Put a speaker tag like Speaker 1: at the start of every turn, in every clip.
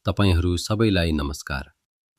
Speaker 1: तपाईहरू सबैलाई नमस्कार।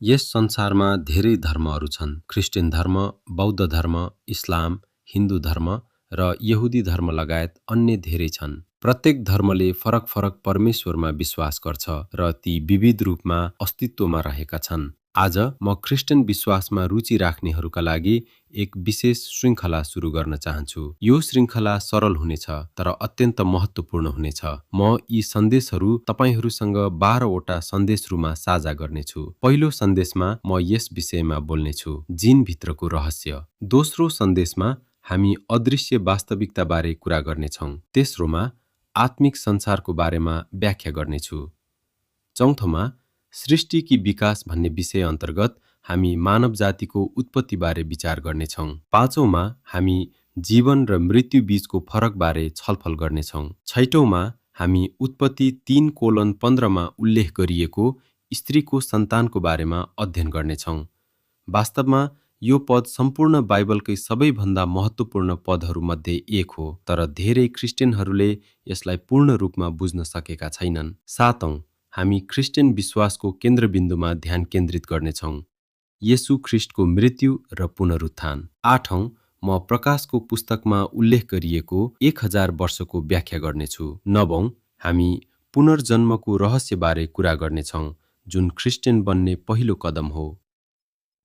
Speaker 1: यस संसारमा धेरै धर्महरू छन्। क्रिस्चियन धर्म, बौद्ध धर्म, इस्लाम, हिन्दू धर्म र यहुदी धर्म लगायत अन्य धेरै छन्। प्रत्येक धर्मले फरक फरक परमेश्वरमा विश्वास गर्छ र ती विविध रूपमा अस्तित्वमा रहेका छन्। आज म क्रिस्चियन विश्वासमा रुचि राख्नेहरूका लागि एक विशेष श्रृङ्खला सुरु गर्न चाहन्छु। यो श्रृङ्खला सरल हुनेछ तर अत्यन्त महत्त्वपूर्ण हुनेछ। म यी सन्देशहरू तपाईहरूसँग 12 वटा सन्देशहरूमा साझा गर्नेछु। पहिलो सन्देशमा म यस विषयमा बोल्नेछु, जिनभित्रको रहस्य। दोस्रो सन्देशमा हामी अदृश्य वास्तविकता बारे कुरा गर्नेछौँ। तेस्रोमा आत्मिक संसारको बारेमा व्याख्या गर्नेछु। चौथोमा सृष्टिकी विकास भन्ने विषय अन्तर्गत हामी मानव जातिको उत्पत्तिबारे विचार गर्नेछौँ। पाँचौँमा हामी जीवन र मृत्यु बीचको फरकबारे छलफल गर्नेछौँ। छैटौँमा हामी उत्पत्ति 3:15 उल्लेख गरिएको स्त्रीको सन्तानको बारेमा अध्ययन गर्नेछौँ। वास्तवमा यो पद सम्पूर्ण बाइबलकै सबैभन्दा महत्त्वपूर्ण पदहरूमध्ये एक हो, तर धेरै क्रिस्चियनहरूले यसलाई पूर्ण रूपमा बुझ्न सकेका छैनन्। सातौँ, हामी क्रिस्चियन विश्वासको केन्द्रबिन्दुमा ध्यान केन्द्रित गर्नेछौँ, येशू ख्रिस्टको मृत्यु र पुनरुत्थान। आठौँ, म प्रकाशको पुस्तकमा उल्लेख गरिएको 1000 वर्षको व्याख्या गर्नेछु। नवौँ, हामी पुनर्जन्मको रहस्यबारे कुरा गर्नेछौँ, जुन क्रिस्चियन बन्ने पहिलो कदम हो।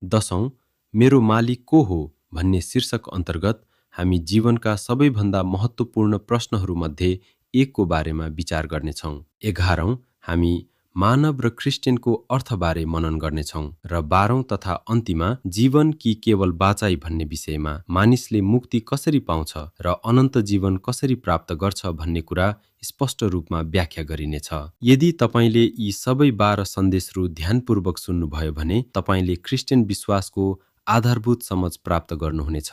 Speaker 1: दशौँ, मेरो मालिक को हो भन्ने शीर्षक अन्तर्गत हामी जीवनका सबैभन्दा महत्त्वपूर्ण प्रश्नहरूमध्ये एकको बारेमा विचार गर्नेछौँ। 11औँ, हामी मानव र क्रिस्चियनको अर्थबारे मनन गर्नेछौँ र 12औँ तथा अन्तिममा जीवन कि केवल बाचाइ भन्ने विषयमा, मानिसले मुक्ति कसरी पाउँछ र अनन्त जीवन कसरी प्राप्त गर्छ भन्ने कुरा स्पष्ट रूपमा व्याख्या गरिनेछ। यदि तपाईले यी सबै 12 सन्देशहरू ध्यानपूर्वक सुन्नुभयो भने तपाईले क्रिस्चियन विश्वासको आधारभूत समझ प्राप्त गर्नुहुनेछ।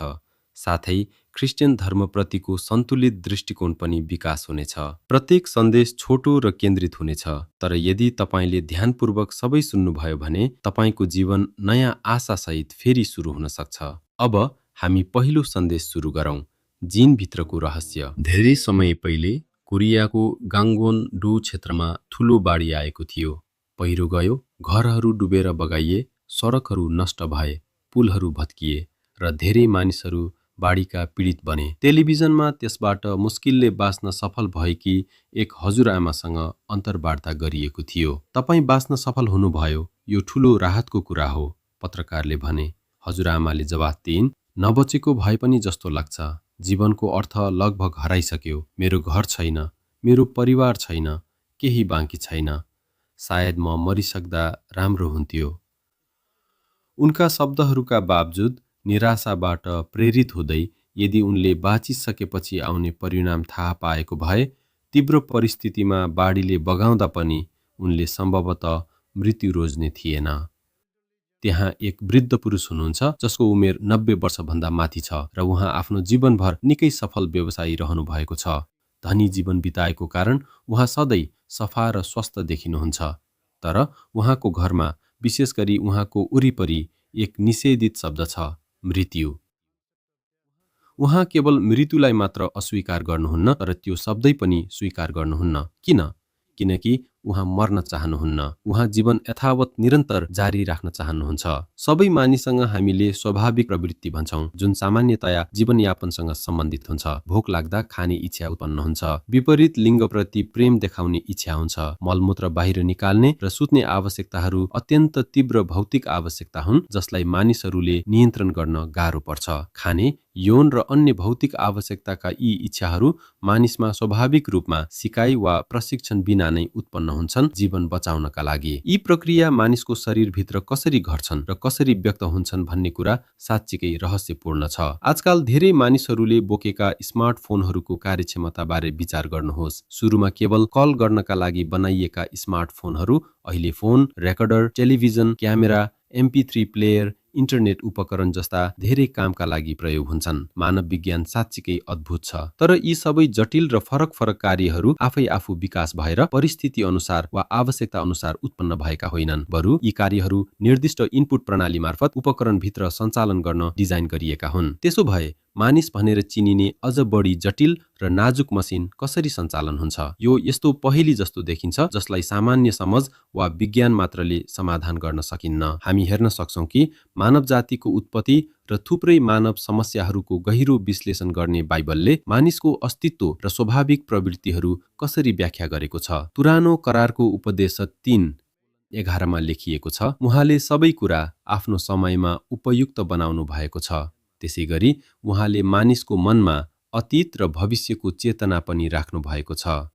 Speaker 1: साथै क्रिस्चियन धर्मप्रतिको सन्तुलित दृष्टिकोण पनि विकास हुनेछ। प्रत्येक सन्देश छोटो र केन्द्रित हुनेछ, तर यदि तपाईले ध्यानपूर्वक सबै सुन्नुभयो भने तपाईको जीवन नयाँ आशासहित फेरि सुरु हुन सक्छ। अब हामी पहिलो सन्देश सुरु गरौँ, जिनभित्रको रहस्य। धेरै समय पहिले कोरियाको गाङ्गवोन-डो क्षेत्रमा ठुलो बाढी आएको थियो। पहिरो गयो, घरहरू डुबेर बगाइए, सडकहरू नष्ट भए, पुलहरू भत्किए र धेरै मानिसहरू बाढीका पीडित बने। टेलिभिजनमा त्यसबाट मुस्किलले बाँच्न सफल भएकी एक हजुरआमासँग अन्तर्वार्ता गरिएको थियो। तपाईँ बाँच्न सफल हुनुभयो, यो ठुलो राहतको कुरा हो, पत्रकारले भने। हजुरआमाले जवाफ दिइन्, नबचेको भए पनि जस्तो लाग्छ। जीवनको अर्थ लगभग हराइसक्यो। मेरो घर छैन, मेरो परिवार छैन, केही बाँकी छैन। सायद म मरिसक्दा राम्रो हुन्थ्यो। उनका शब्दहरूका बावजुद निराशाबाट प्रेरित हुँदै यदि उनले बाँचिसकेपछि आउने परिणाम थाहा पाएको भए, तीव्र परिस्थितिमा बाढीले बगाउँदा पनि उनले सम्भवतः मृत्यु रोज्ने थिएन। त्यहाँ एक वृद्ध पुरुष हुनुहुन्छ जसको उमेर 90 वर्षभन्दा माथि छ र उहाँ आफ्नो जीवनभर निकै सफल व्यवसायी रहनु भएको छ। धनी जीवन बिताएको कारण उहाँ सधैँ सफा र स्वस्थ देखिनुहुन्छ, तर उहाँको घरमा, विशेष गरी उहाँको वरिपरि एक निषेधित शब्द छ, मृत्यु। उहाँ केवल मृत्युलाई मात्र अस्वीकार गर्नुहुन्न, तर त्यो शब्दै पनि स्वीकार गर्नुहुन्न। किन? किनकि उहाँ मर्न चाहनुहुन्न। उहाँ जीवन यथावत निरन्तर जारी राख्न चाहनुहुन्छ। सबै मानिससँग हामीले स्वाभाविक प्रवृत्ति भन्छौँ, जुन सामान्यतया जीवनयापनसँग सम्बन्धित हुन्छ। भोक लाग्दा खाने इच्छा उत्पन्न हुन्छ, विपरीत लिङ्गप्रति प्रेम देखाउने इच्छा हुन्छ, मलमूत्र बाहिर निकाल्ने र सुत्ने आवश्यकताहरू अत्यन्त तीव्र भौतिक आवश्यकता हुन् जसलाई मानिसहरूले नियन्त्रण गर्न गाह्रो पर्छ। खाने, यौन र अन्य भौतिक आवश्यकताका यी इच्छाहरू मानिसमा स्वाभाविक रूपमा सिकाइ वा प्रशिक्षण बिना नै उत्पन्न हुन्छन् जीवन बचाउनका लागि। यी प्रक्रिया मानिसको शरीरभित्र कसरी घट्छन् र कसरी व्यक्त हुन्छन् भन्ने कुरा साँच्चीकै रहस्यपूर्ण छ। आजकाल धेरै मानिसहरूले बोकेका स्मार्टफोनहरूको कार्यक्षमताबारे विचार गर्नुहोस्। सुरुमा केवल कल गर्नका लागि बनाइएका स्मार्टफोनहरू अहिले phone, recorder, television, camera, MP3 player, internet उपकरण जस्ता धेरै कामका लागि प्रयोग हुन्छन्। मानव विज्ञान साँच्चीकै अद्भुत छ, तर यी सबै जटिल र फरक फरक कार्यहरू आफै आफू विकास भएर परिस्थिति अनुसार वा आवश्यकता अनुसार उत्पन्न भएका होइनन्। बरु यी कार्यहरू निर्दिष्ट इनपुट प्रणाली मार्फत उपकरणभित्र सञ्चालन गर्न डिजाइन गरिएका हुन्। त्यसो भए मानिस भनेर चिनिने अझ बढी जटिल र नाजुक मसिन कसरी सञ्चालन हुन्छ? यो यस्तो पहेली जस्तो देखिन्छ जसलाई सामान्य समझ वा विज्ञान मात्रले समाधान गर्न सकिन्न। हामी हेर्न सक्छौं कि मानव जातिको उत्पत्ति र थुप्रै मानव समस्याहरूको गहिरो विश्लेषण गर्ने बाइबलले मानिसको अस्तित्व र स्वाभाविक प्रवृत्तिहरू कसरी व्याख्या गरेको छ। पुरानो करारको उपदेश 3:11 लेखिएको छ, उहाँले सबै कुरा आफ्नो समयमा उपयुक्त बनाउनु भएको छ। त्यसैगरी उहाँले मानिसको मनमा अतीत र भविष्यको चेतना पनि राख्नु भएको छ।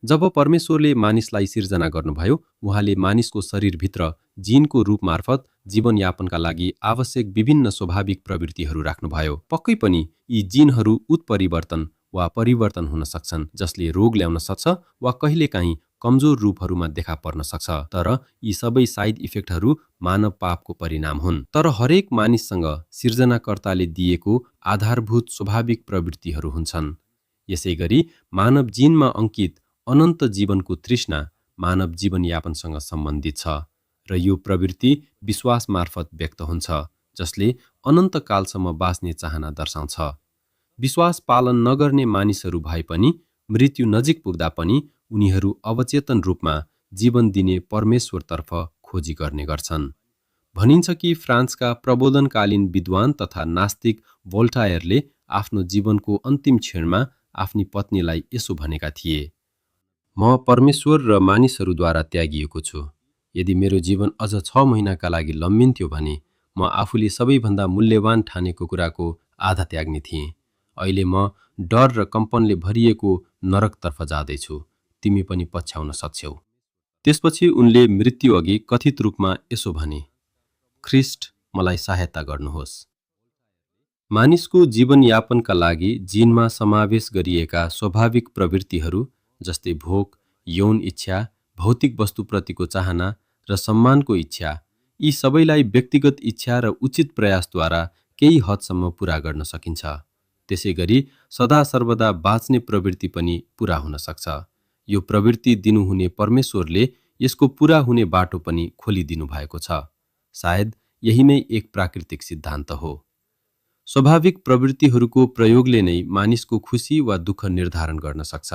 Speaker 1: जब परमेश्वरले मानिसलाई सिर्जना गर्नुभयो, उहाँले मानिसको शरीरभित्र जीनको रूप मार्फत जीवनयापनका लागि आवश्यक विभिन्न स्वाभाविक प्रवृत्तिहरू राख्नुभयो। पक्कै पनि यी जीनहरू उत्परिवर्तन वा परिवर्तन हुन सक्छन्, जसले रोग ल्याउन सक्छ वा कहिलेकाहीँ कमजोर रूपहरूमा देखा पर्न सक्छ। तर यी सबै साइड इफेक्टहरू मानव पापको परिणाम हुन्। तर हरेक मानिससँग सिर्जनाकर्ताले दिएको आधारभूत स्वाभाविक प्रवृत्तिहरू हुन्छन्। यसैगरी मानव जीनमा अंकित अनन्त जीवनको तृष्णा मानव जीवनयापनसँग सम्बन्धित छ र यो प्रवृत्ति विश्वास मार्फत व्यक्त हुन्छ, जसले अनन्त कालसम्म बाँच्ने चाहना दर्शाउँछ। विश्वास पालन नगर्ने मानिसहरू भए पनि मृत्यु नजिक पुग्दा पनि उनीहरू अवचेतन रूपमा जीवन दिने परमेश्वरतर्फ खोजी गर्ने गर्छन्। भनिन्छ कि फ्रान्सका प्रबोधनकालीन विद्वान तथा नास्तिक भोल्टायरले आफ्नो जीवनको अन्तिम क्षणमा आफ्नी पत्नीलाई यसो भनेका थिए, म परमेश्वर र मानिसहरूद्वारा त्यागिएको छु। यदि मेरो जीवन अझ 6 महिनाका लागि लम्बिन्थ्यो भने म आफूले सबैभन्दा मूल्यवान ठानेको कुराको आधा त्याग्ने थिएँ। अहिले म डर र कम्पनले भरिएको नरकतर्फ जाँदैछु। तिमी पनि पछ्याउन सक्छौ। त्यसपछि उनले मृत्यु अघि कथित रूपमा यसो भने, ख्रिस्ट मलाई सहायता गर्नुहोस्। मानिसको जीवनयापनका लागि जीनमा समावेश गरिएका स्वाभाविक प्रवृत्तिहरू जस्तै भोक, यौन इच्छा, भौतिक वस्तुप्रतिको चाहना र सम्मानको इच्छा, यी सबैलाई व्यक्तिगत इच्छा र उचित प्रयासद्वारा केही हदसम्म पूरा गर्न सकिन्छ। त्यसैगरी सदा सर्वदा बाँच्ने प्रवृत्ति पनि पूरा हुन सक्छ। यो प्रवृत्ति दिनुहुने परमेश्वरले यसको पूरा हुने बाटो पनि खोलिदिनु भएको छ। सायद यही नै एक प्राकृतिक सिद्धान्त हो। स्वाभाविक प्रवृत्तिहरूको प्रयोगले नै मानिसको खुशी वा दुःख निर्धारण गर्न सक्छ।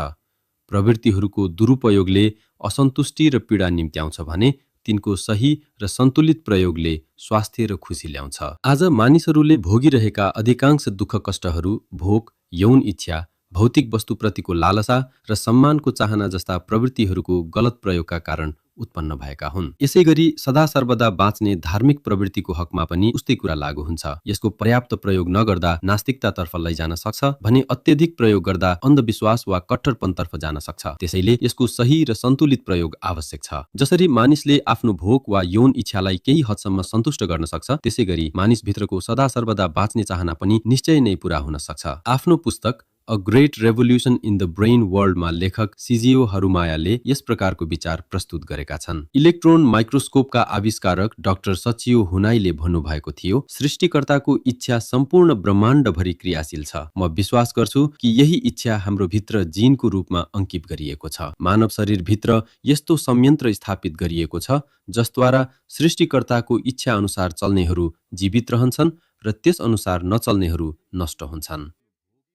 Speaker 1: प्रवृत्तिहरूको दुरुपयोगले असन्तुष्टि र पीडा निम्त्याउँछ भने तिनको सही र सन्तुलित प्रयोगले स्वास्थ्य र खुशी ल्याउँछ। आज मानिसहरूले भोगिरहेका अधिकांश दुःख कष्टहरू भोक, यौन इच्छा, भौतिक वस्तुप्रतिको लालसा र सम्मानको चाहना जस्ता प्रवृत्तिहरूको गलत प्रयोगका कारण उत्पन्न भएका हुन्। यसैगरी सदा सर्वदा बाँच्ने धार्मिक प्रवृत्तिको हकमा पनि उस्तै कुरा लागू हुन्छ। यसको पर्याप्त प्रयोग नगर्दा नास्तिकतातर्फ लैजान सक्छ भने अत्यधिक प्रयोग गर्दा अन्धविश्वास वा कट्टरपनतर्फ जान सक्छ। त्यसैले यसको सही र सन्तुलित प्रयोग आवश्यक छ। जसरी मानिसले आफ्नो भोक वा यौन इच्छालाई केही हदसम्म सन्तुष्ट गर्न सक्छ, त्यसैगरी मानिसभित्रको सदा सर्वदा बाँच्ने चाहना पनि निश्चय नै पूरा हुन सक्छ। आफ्नो पुस्तक a great revolution in the brain वर्ल्डमा लेखक सिजिओ हरुमायाले यस प्रकारको विचार प्रस्तुत गरेका छन्। इलेक्ट्रोन माइक्रोस्कोपका आविष्कारक डाक्टर सचियो हुनाईले भन्नुभएको थियो, सृष्टिकर्ताको इच्छा सम्पूर्ण ब्रह्माण्डभरि क्रियाशील छ। म विश्वास गर्छु कि यही इच्छा हाम्रो भित्र जीनको रूपमा अंकित गरिएको छ। मानव शरीरभित्र यस्तो संयन्त्र स्थापित गरिएको छ जसद्वारा सृष्टिकर्ताको इच्छा अनुसार चल्नेहरू जीवित रहन्छन् र त्यस अनुसार नचल्नेहरू नष्ट हुन्छन्।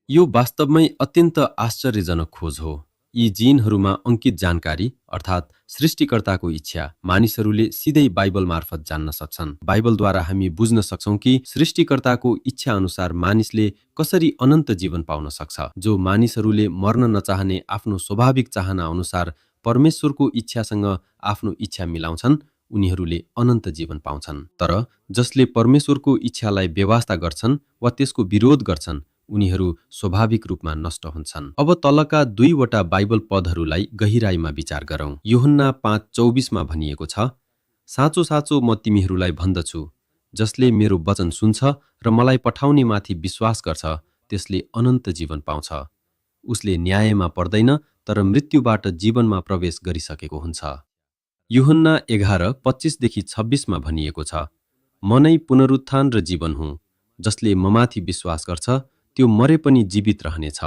Speaker 1: यो वास्तवमै अत्यन्त आश्चर्यजनक खोज हो। यी जीनहरूमा अंकित जानकारी अर्थात् सृष्टिकर्ताको इच्छा मानिसहरूले सिधै बाइबल मार्फत जान्न सक्छन्। बाइबलद्वारा हामी बुझ्न सक्छौं कि सृष्टिकर्ताको इच्छा अनुसार मानिसले कसरी अनन्त जीवन पाउन सक्छ। जो मानिसहरूले मर्न नचाहने आफ्नो स्वाभाविक चाहना अनुसार परमेश्वरको इच्छासँग आफ्नो इच्छा मिलाउँछन्, उनीहरूले अनन्त जीवन पाउँछन्। तर जसले परमेश्वरको इच्छालाई बेवास्ता गर्छन् वा त्यसको विरोध गर्छन्, उनीहरू स्वाभाविक रूपमा नष्ट हुन्छन्। अब तलका दुईवटा बाइबल पदहरूलाई गहिराईमा विचार गरौं। यूहन्ना 5:24 मा भनिएको छ, साँचो साँचो म तिमीहरूलाई भन्दछु, जसले मेरो वचन सुन्छ र मलाई पठाउने माथि विश्वास गर्छ, त्यसले अनन्त जीवन पाउँछ। उसले न्यायमा पर्दैन तर मृत्युबाट जीवनमा प्रवेश गरिसकेको हुन्छ। यूहन्ना 11:25-26 मा भनिएको छ, म नै पुनरुत्थान र जीवन हुँ। जसले ममाथि विश्वास गर्छ त्यो मरे पनि जीवित रहनेछ,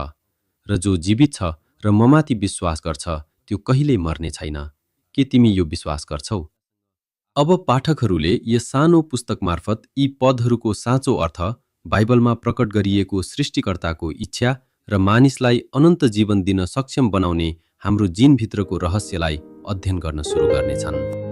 Speaker 1: र जो जीवित छ र ममाथि विश्वास गर्छ त्यो कहिल्यै मर्ने छैन। के तिमी यो विश्वास गर्छौ? अब पाठकहरूले यस सानो पुस्तक मार्फत यी पदहरूको साँचो अर्थ बाइबलमा प्रकट गरिएको सृष्टिकर्ताको इच्छा र मानिसलाई अनन्त जीवन दिन सक्षम बनाउने हाम्रो जिनभित्रको रहस्यलाई अध्ययन गर्न सुरु गर्नेछन्।